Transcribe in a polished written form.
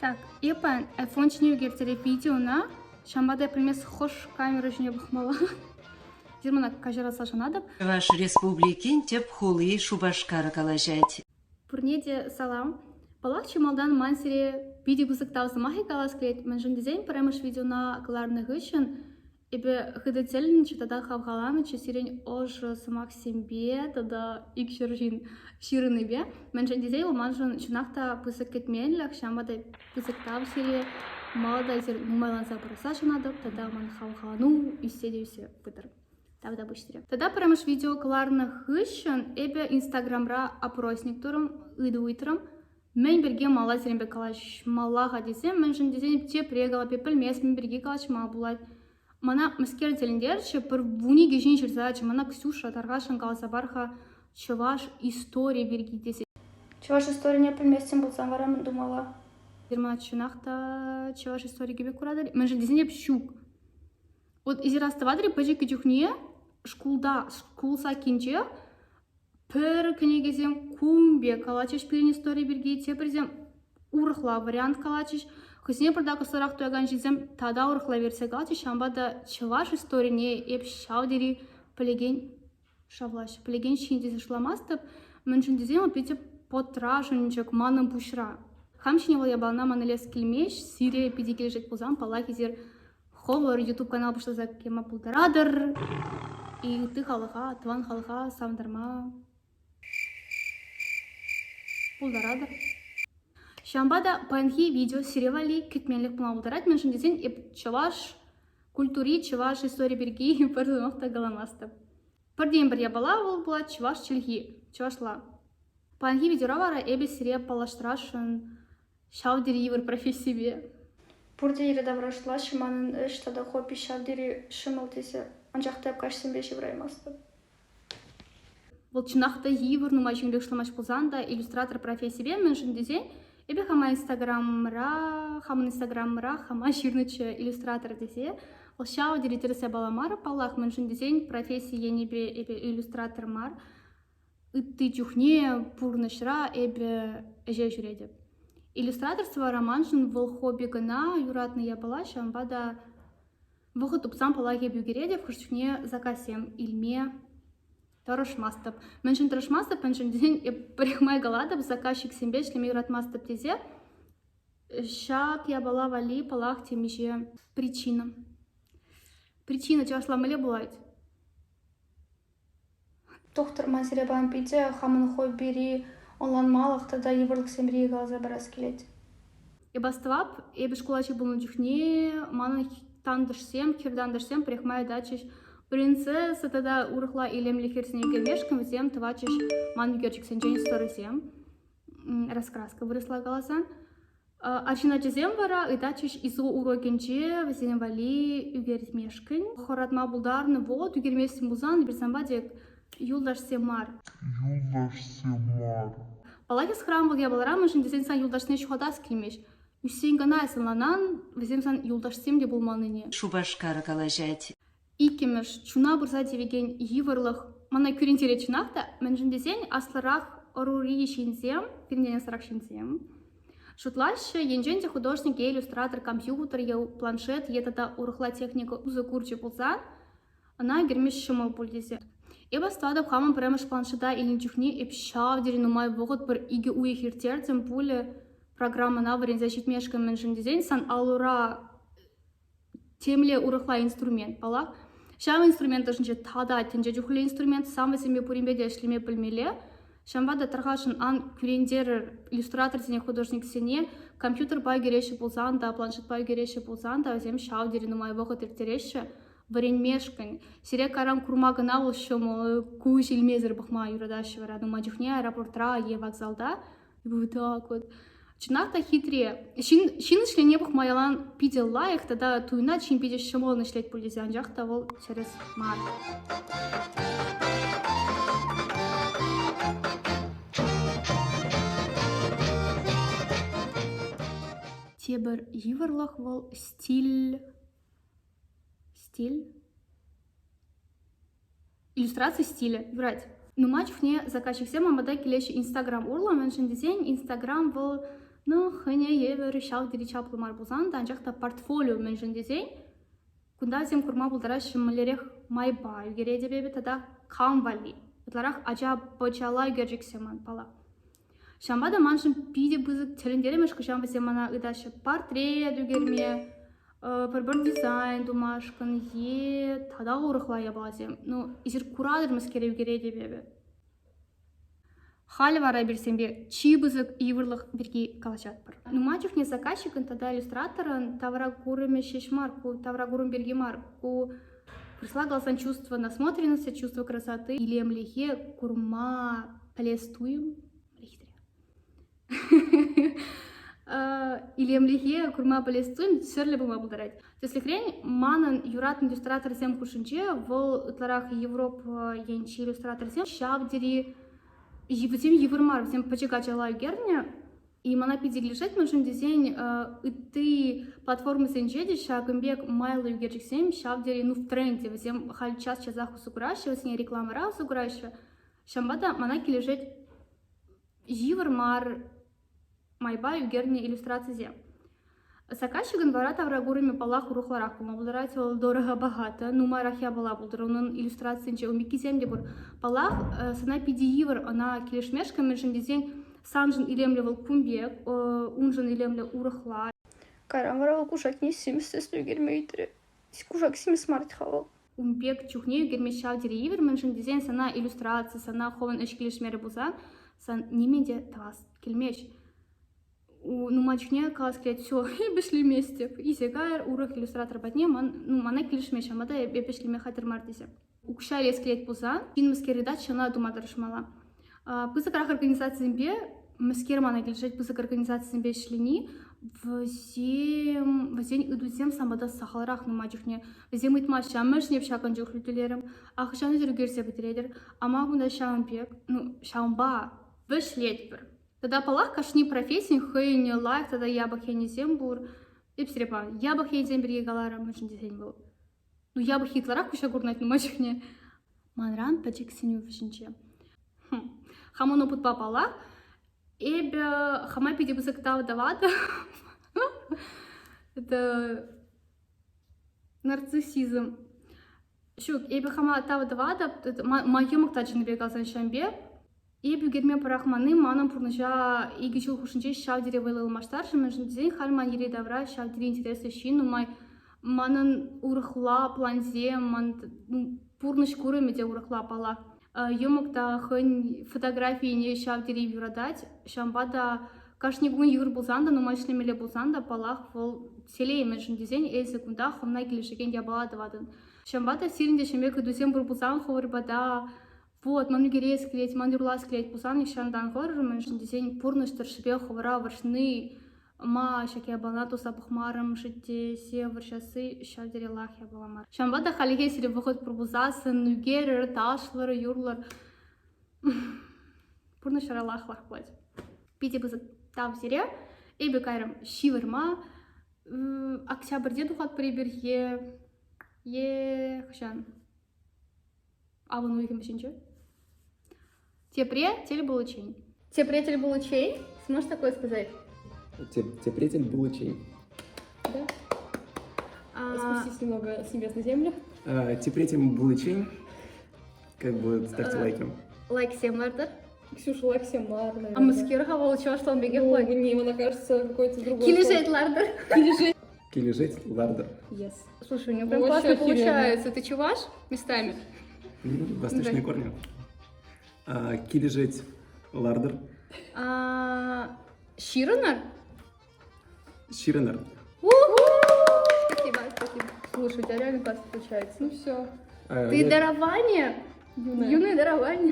Так, эпӗ iPhone ҫине ӳкертереп видеона, ҫавӑнпа та пӗлмес хӑш камера ҫине пӑхмалла. Димӑна каҫарасса шанатӑп. Чӑваш Республикин тӗп хули Шупашкар калаҫать. Пурне те салам. Паллах, чи малтан ман сире питӗ пысӑк тав сӑмахӗ калас килет, мӗншӗн тесен пӗрремӗш видеона кӑларнӑ хыҫҫӑн Эпӗ хытӑ тӗлӗннӗччӗ тата хавхаланнӑччӗ сирӗн ӑшӑ сӑмахсемпе тата икҫӗр ҫын ҫырӑннипе. Мӗншӗн тесен вӑл маншӑн чӑнах та пысӑк кӗтменлӗх, ҫавӑнпа та пысӑк тав сире. Мала та эсир нумайланса пырасса шанатӑп тата ман хавхалану ӳссе те ӳссе пытӑр. Тавтапуҫ сире. Тата пӗрремӗш видео кӑларнӑ хыҫҫӑн эпӗ Инстаграмра опросник турӑм, ыйту ыйтрӑм. Мӗн пирки мала сирӗнпе калаҫмалла-ха тесе, мӗншӗн тесен тепре калап, эп пӗлмест, мӗн пирки калаҫма пулать. Мана мӗскер тӗлӗнтерчӗ, пӗр вуникӗ ҫын ҫырса ячӗ, мана Ксюша тархасшӑн каласа пар-ха чӑваш историйӗ пирки тесе. Чӑваш историне пӗлместӗн пулсан вара мӗн тумалла? Мана чӑнах та чӑваш историкӗ пек куратӑр. Мӗншӗн тесен эп ҫук. Вот эсир астӑватӑр-и, пӗчӗккӗ чухне шкулта, шкул саккинче Пӗр кӗнекесем кун пек калатчӗҫ пирӗн истори пирки, теприсем урӑхла вариант калатчӗҫ. Хӑйсене пӑртак ӑслӑрах туякан ҫынсем тата урӑхла версе калатчӗҫ. Ҫавӑнпа та чӑваш историне эп ҫав тери пӗлекен шавлаҫҫӗ, пӗлекен ҫын тесе шутламастӑп. Мӗншӗн тесен вӑл питӗ пӑтрашӑнчӑк манӑн пуҫра. Хам ҫине вӑл япалана ман илес килмест. Сире питӗ килӗшет пулсан, паллах, эсир Хӑвӑр YouTube канал пуҫласа кӗме пултаратӑр и ытти халӑха, тӑван халӑха савӑнтарма пултаратӑр. Ҫавӑнпа та паянхи видео сире валли кӗтменлӗх пулма пултарать, мӗншӗн тесен эп чӑваш культури, чӑваш истори пирки пӗр сӑмах та каламастӑп. Пӗртен-пӗр япала вӑл пулать чӑваш чӗлхи, чӑвашла. Паянхи видеора вара эпӗ сире паллаштарасшӑн Ҫав тери йывӑр профессипе. Пурте йӗри-тавра шутлаҫҫӗ манӑн ӗҫ тата хобби ҫав тери ҫӑмӑл тесе, анчах та эп каҫсемпе ҫывӑраймастӑп. Вӑл чӑнах та йывӑр, нумай ҫын пек шутламасть пулсан та иллюстратор профессипе, мӗншӗн тесен эпӗ хама Инстаграмра, хамӑн Инстаграмра хама ҫырнӑччӗ иллюстратор тесе. Вӑл ҫав тери тӗрӗс япала мар, паллах, мӗншӗн тесен професси енӗпе эпӗ иллюстратор мар. Ытти чухне пурнӑҫра эпӗ ӗҫе ҫӳретӗп. Иллюстраторство вара маншӑн вӑл хобби кӑна, юратнӑ япала, ҫавӑнпа та вӑхӑт тупсан паллах эпӗ ӳкеретӗп, хӑш чухне заказсем илме тӑрӑшмастӑп. Мӗншӗн тӑрӑшмастӑп? Мӗншӗн тесен эп пӗрехмай калатӑп, заказчиксемпе ӗҫлеме юратмастӑп тесе. Ҫак япала валли, паллах, темиҫе причина. Причина чӑвашла мӗнле пулать? Тухтӑр, ман сире паян питӗ хамӑн хоббири ӑнланмалӑх тата йывӑрлӑхсем пирки каласа парас килет. Эп астӑвап, эпӗ шкул ачи пулнӑ чухне манӑн тантӑшсем, хӗр-тантӑшсем пӗрехмай тачӗҫ принцесса тата урӑхла илемлӗ хӗрсене ӳкермешкӗн вӗсем тӑватчӗҫ ман ӳкерчӗксенчен сӑрӑсем, раскраска вырӑсла каласан. Арҫын ачасем вара ыйтатчӗҫ ИСО урокӗнче вӗсене валли ӳкермешкӗн. Хӑратма пултарнӑ вот, ӳкерместӗн пулсан эпир санпа тек юлташсем мар. Юлташсем мар. Паллах, эс храм вӑл япалара, мӗншӗн тесен сан юлташне ҫухатас килмест. Ӳссен кӑна эс ӑнланан, вӗсем сан юлташсем те пулманнине. Шупашкар калаҫать. Иккӗмӗш, чуна пырса тивекен йывӑрлӑх мана кӳрентерет чӑнах та, мӗншӗн тесен аслӑрах ӑрури ҫынсем, пирӗнтен аслӑрах ҫынсем, шутлаҫҫӗ, енчен те художник е иллюстратор компьютер е планшет е тата урӑхла техника усӑ курчӗ пулсан, ӑна ӳкерме ҫӑмӑл пуль тесе. Эп астӑватӑп, хамӑн пӗрремӗш планшета илнӗ чухне эп ҫав тери нумай вӑхӑт пӗр икӗ уйӑх ирттертӗм пулӗ программӑна вӗренсе ҫитмешкӗн, мӗншӗн тесен сан аллура темле урӑхла инструмент, паллах. Ҫав инструмент ӑшӗнче тата тӗнче чухлӗ инструмент, сан вӗсемпе пуринпе те ӗҫлеме пӗлмелле. Ҫавӑнпа та тархасшӑн ан кӳрентерӗр иллюстраторсене, художниксене. Компьютерпа ӳкереҫҫӗ пулсан та, планшетпа ӳкереҫҫӗ пулсан та вӗсем ҫав тери нумай вӑхӑт ирттереҫҫӗ вӗренмешкӗн. Сире кайран курма кӑна вӑл ҫӑмӑл, куҫ илмесӗр пӑхма юратаҫҫӗ вара нумай чухне аэропортра е вокзалта. Вот так вот. Чӑнах та хитре. Ҫын, ҫын ӗҫленине пӑхма ялан питӗ лайӑх тата туйӑнать ҫын питӗ ҫӑмӑллӑн ӗҫлет пуль тесе, анчах та вӑл тӗрӗс мар. Тепӗр йывӑрлӑх вӑл стиль. Стиль. Иллюстраци стилӗ юрать. Нумай чухне заказчиксем ман пата килеҫҫӗ Инстаграм урлӑ, мӗншӗн тесен Инстаграм вӑл. Ну, хӑйне евӗр ҫав тери чаплӑ мар пулсан та, анчах та портфолио мӗншӗн тесен кунта вӗсем курма пултараҫҫӗ мӗнлерех майпа ӳкеретӗп эпӗ тата кам валли. Ытларах ача-пӑчала ӳкерчӗксем ман паллах. Ҫавӑнпа та маншӑн питӗ пысӑк тӗлӗнтермӗш хӑҫан вӗсем мана ыйтаҫҫӗ портрет ӳкерме, пӗр-пӗр дизайн тумашкӑн е тата урӑхла япаласем. Ну, эсир куратӑр мӗскере ӳкеретӗп эпӗ. Халӗ вара эпир сирӗнпе чи пысӑк йывӑрлӑх пирки калаҫатпӑр. Нумай чухне заказчикӑн тата иллюстраторӑн тавракурӑмӗ ҫеҫ мар, ку тавракурӑм пирки мар, ку вырӑсла каласан чувство насмотренности, чувство красоты, илемлӗхе курма пӗлес туйӑм. Илемлӗхе курма пӗлес туйӑм тӗрлӗ пулма пултарать. Тӗслӗхрен, манӑн юратнӑ иллюстраторсем хушшинче вӑл ытларах Европа енчи иллюстраторсем ҫав тери вӗсем йывӑр мар, вӗсем пӗчӗк ачалла ӳкернӗ. И мана питӗ килӗшет, мӗншӗн тесен ытти платформӑсенче те ҫакӑн пек майлӑ ӳкерчӗксем ҫав тери ну в тренде, вӗсем халь час-часах усӑ кураҫҫӗ, вӗсене рекламӑра усӑ кураҫҫӗ. Ҫавӑнпа та мана килӗшет йывӑр мар майпа ӳкернӗ иллюстрацисем. Заказчикӑн вара тавракурӑмӗ паллах урӑхларах пулма пултарать, вӑл дорого богато, нумайрах япала пултӑр, унӑн иллюстрацийӗнче ун пеккисем те пур. Паллах, сана питӗ йывӑр ӑна килӗшмешкӗн, мӗншӗн тесен саншӑн илемлӗ вӑл кун пек, уншӑн илемлӗ урӑхла. Кайран вара вӑл кушакне симӗс тӗслӗ ӳкерме ыйтрӗ. Кушак симӗс мар-ха вӑл. Ун пек чухне ӳкерме ҫав тери йывӑр, мӗншӗн тесен сана иллюстраци, сана хӑвӑн ӗҫ килӗшмерӗ пулсан, сан нимӗн те тӑвас килмест. Нумай чухне калас килет, все, эпӗ ӗҫлеместӗп, илсе кайӑр урӑх иллюстратор патне, ман, ну, мана килӗшмест, ҫавӑнпа та эпӗ ӗҫлеме хатӗр мар тесе. Укҫа илес килет пулсан, ҫын мӗскер ыйтать, ҫавна тума тӑрӑшмалла. Пысӑкрах организацисемпе, мӗскер мана килӗшет пысӑк организацисемпе ӗҫлени, вӗсем, вӗсен ыйтусем санпа та сахалрах нумай чухне. Вӗсем ыйтмаҫҫӗ, а мӗншӗн эп ҫакӑн чухлӗ тӳлерӗм, а хӑҫан эсир ӳкерсе пӗтеретӗр, а ма кунта ҫавӑн пек, ну, ҫавӑнпа вӗҫлетпӗр. Тата, паллах, кашни профессин хӑйӗн лайӑх тата япӑх енӗсем пур. Эп сире япӑх енсем пирки каларӑм, мӗншӗн тесен вӑл ну, япӑххи ытларах куҫа курӑнать нумай чухне. Манран пӗчӗк сӗнӳ вӗҫӗнче. Хамӑн опытпа паллах, эпӗ хама питӗ пысӑк тав тӑватӑп. Это нарциссизм. Ҫук, эпӗ хама тав тӑватӑп, ма йӑмӑк та чӑннипе каласан ҫавӑн пек. Эп ӳкерме пӑрахманни манӑн пурнӑҫа икӗ ҫул хушшинче ҫав тери вӑйлӑ ылмаштарчӗ, мӗншӗн тесен халь ман йӗри-тавра ҫав тери интереслӗ ҫын нумай. Манӑн урӑхла плансем, ман пурнӑҫ курӑмӗ те урӑхла паллах. Йӑмӑк та хӑйӗн фотографийӗне ҫав тери юратать, ҫавӑнпа та кашни кун йывӑр пулсан та, нумай ӗҫлемелле пулсан та, паллах, вӑл телей, мӗншӗн тесен эсӗ кунта хӑвна килӗшекен япала тӑватӑн. Ҫавӑнпа та сирӗн те ҫемье ыйтусем пур пулсан хӑвӑр пата Вот, ман ӳкерес килет, ман юрлас килет пулсан нихҫантан хӑрӑр, мӗншӗн тесен пурнӑҫ тӑршшӗпе хӑвӑра вӑрҫни ма ҫак япалана туса пӑхмарӑм-ши тесе вӑрҫасси ҫав тери лайӑх япала мар. Ҫавӑнпа та хальлӗхе сире вӑхӑт пур пулсассӑн ӳкерӗр, ташлӑр, юрлӑр. Пурнӑҫра лайӑхлах пулать. Питӗ пысӑк тав сире. Эпӗ кайрӑм ҫывӑрма. Октябрьте тухатпӑр эпир е е хӑҫан? Авӑн уйӑхӗн вӗҫӗнче. Тепре тӗл пуличчен. Тепре тӗл пуличчен? Сможешь такое сказать? Тепре тӗл пуличчен. Да. Спустись немного с небес на землю. Тепре тӗл пуличчен. Как бы ставьте лайки. Лайксем лартӑр. Ксюша, лайксем мар, наверное. А мӗскер-ха вӑл чӑвашлан пекех Ну, лайк. мне она кажется какой-то другой. Килӗшет лартӑр. Килӗшет. Килӗшет лартӑр. Yes. Слушай, у него прям Вообще классно охеренно. получается. Ты чуваш местами? Восточные корни. Килӗшет лартӑр. Ҫырӑнӑр? Ҫырӑнӑр. Спасибо, спасибо. Слушай, у тебя реально классно получается. Ну все. Ты дарование. Юная. Юное дарование.